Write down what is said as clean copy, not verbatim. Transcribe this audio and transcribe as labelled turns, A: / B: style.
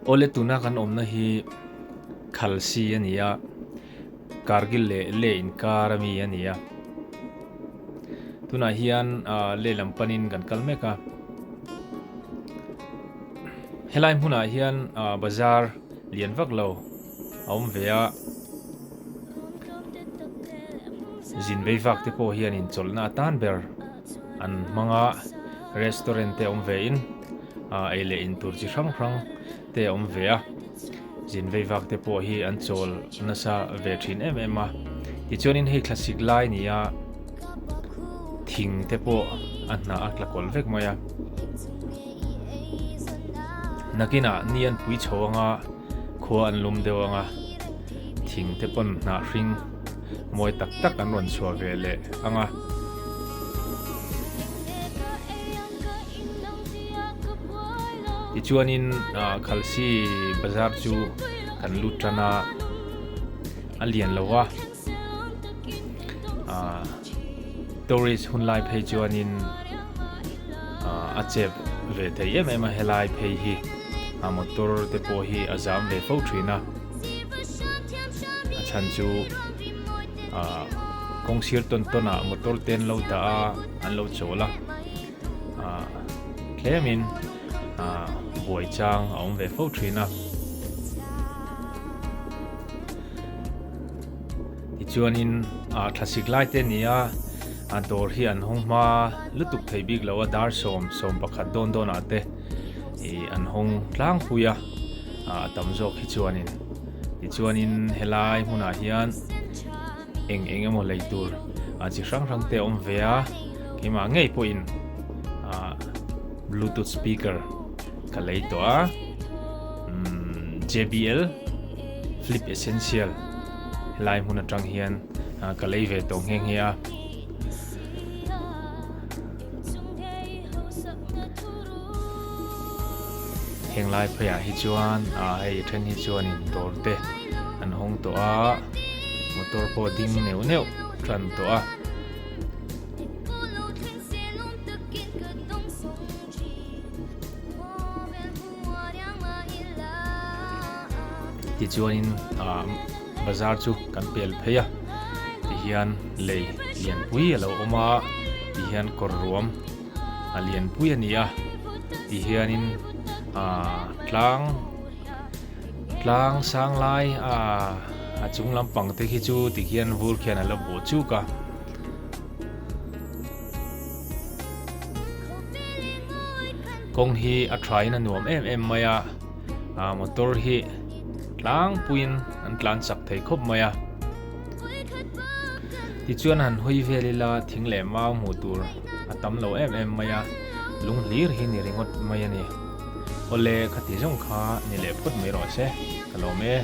A: Awle tuna kan awmna hi Khalsi a ni a, Kargil leh Leh inkar ami a ni a. Tunah hian Leh lam panin kan kal mek a. Helai hmunah hian bazar lian vak lo a awm ve a. Zin vei vak te pawh hianin chawlhna atan ber an hmang a, restaurant te awm ve in ei leh in tur chi hrang hrang te a awm ve a, zin vei vak te pawh hi an chawl nasa ve thin em em a, tichuanin hei thlasik lai ni a thing te pawh a hnah a tla kawlh vek mai a, nakinah ni an pui chho anga khua an lum deuh anga thing te pawn hnah hring mawi tak tak an rawn chhuah ve leh ang a. Tichuanin Khalsi bazar chu kan lut tan a, a lian lo a, tourist hun lai phei chuanin a chep ve thei em em a helai phei hi a motor te pawh hi a zam ve fo thin a. A chhan chu ah kawng sir tawn tawn ah motor te an lo dah a an lo chawl a ah tlemin ah buai chang a awm ve fo thin a tichuanin ah thlasik lai te a ni a a dawr hi an hawng hma lutuk thei bik lo a dar 11 dawn dawn ah te ih an hawng tlangpui a. a tam zawk hi chuanin tichuanin helai hmunah hian eng eng emaw lei tur a chi hrang hrang te a awm ve a keimah ngei pawhin ah bluetooth speaker ka lei tawh a umm J_B_L flip essential helai hmun atang hian ka lei ve tawh nghe nghe a. Heng lai pheiah hi chuan ah hei then hi chuanin dawr te an hawng tawh a motor pawh ding neuh neuh tan tawh a. Tichuanin ah bazar chu kan pel phei a tihian lei lianpui a lo awm a tihian kawr ruam a lianpui a ni a tihianin ah tlang tlang sang lai ah a chung lampang te khi chu tikhian vur khian a la bawh chuk a. Kawng hi a thain a nuam em em mai a, ah motor hi tlangpuiin an tlan chak thei khawp mai a. Tichuan han hawi vel ila thing leh mau hmuh tur a tam lo em em mai a, lung hlir hi ni ringawt mai a ni. Awle khati zawng kha ni leh phawt mai rawh se, ka lawm e.